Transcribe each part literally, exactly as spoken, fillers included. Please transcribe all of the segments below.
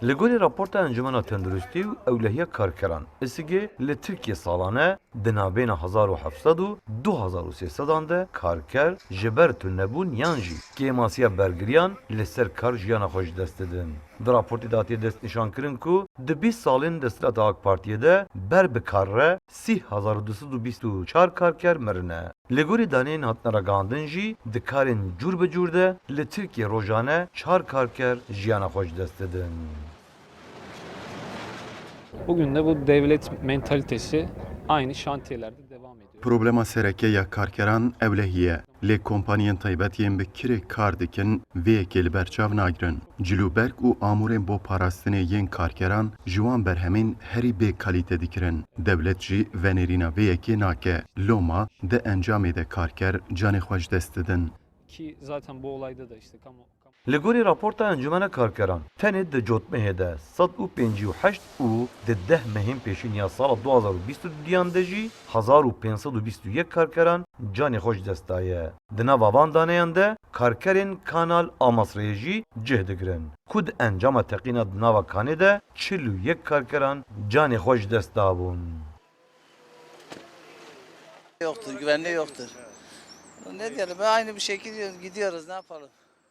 Li gorî raporta Encûmena Tenduristî û Ewlehiya Karkeran, ISİGê, li Tirkiyê salane di navbêna hezar û heft sed û du hezar û sê sedan de karker ji ber tunebûn yan jî kêmasiya bergiriyan li ser kar jiyana xwe ji dest didin. Di raportê de hatiye destnîşankirin ku di bîst salên desthilata AK Partiyê de ber bi kar re sî hezar û du sed û bîst û çar karker mirine. Li gorî daneyên hatine ragihandin jî di karên cûr bi cûr de li Tirkiyê rojane çar karker jiyana xwe ji dest didin. Bugün de bu devlet mentalitesi aynı şantiyelerde devam ediyor. Problema sereke ya karkeran ewlehî ye. Lê kompaniyên taybet yên bi kirê kar dikin vê yekê li ber çav nagirin. Cilûberg û amûrên bo parastinê yên karkeran ji wan berhemên herî bê kalîte dikirin. Dewlet jî venêrîna vê yekê nake. Loma di encamê de karker canê xwe ji dest didin. Ki zaten bu olayda da işte kamu Li gorî raporta Encûmena Karkeran, tenê di cotmehê de sed û pêncî û heşt û di deh mehên pêşîn ya sala du hazar û bîst û duyan de jî hezar û pênc sed û bîst û yek karkeran canê xwe ji dest daye. Di nava van daneyan de karkerên Kanal a Masreyê jî cih digirin, ku di encama teqîna di nava kanê de çil û yek karkeran canê xwe ji dest dabûn. Yoktur, güvenliği yoktur. Ne diyelim, aynı bir şekilde gidiyoruz, ne yapalım?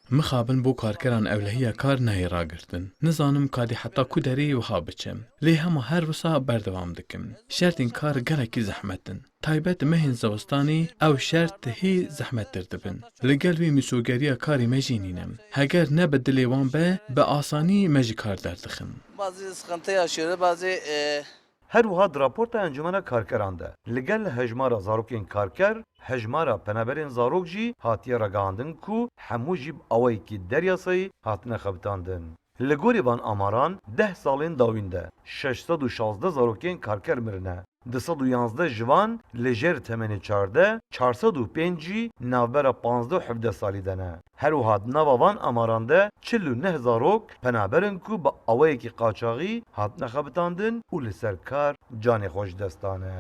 Mixabin bo karkeran ewlehiya kar neyê ragirtin. Nizanim kadî heta ku derê wiha biçim. Lê hema her wisa berdewam dikim. Şertên kar gelekî zehmet in. Taybet mehên zivistanê ew şert hê zehmettir dibin. Li gel vê mîsogeriya karê me jî nîne. Heger ne bi dilê wan be, bi asanî me ji kar derdixin. Bazı sıkıntı yaşıyoruz, bazı e, Her wiha di raporta Encûmena Karkeran de li gel hejmara zarokên karker, hejmara penaberên zarok jî hatiye ragihandin ku hemû jî bi awayekî deryasayî hatine xebitandin. Li gorî van amaran deh salên dawîn de şeş sed û şazdeh zarokên karker mirine. Du sed û yanzdeh ji van li jêr temenê çardeh, çar sed û pênc jî navbera panzdeh û hevdeh salî de ne. Her wiha di nava van amaran de çil û neh zarok penaber in ku bi awayekî qaçaxî hatine xebitandin û li ser kar canê xwe ji dest dane.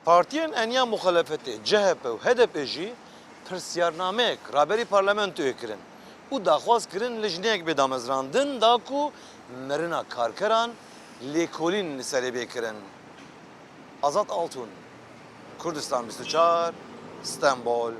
Partiyên eniya muxalefetê, C H P û H D P jî pirsiyarnameyek raberî parlamentoyê kirin û daxwaz kirin lijneyek bê damezrandin da ku mirina karkeran lêkolîn li serê bê kirin. Azad Altun, Kurdistan bîst û çar, Stenbol.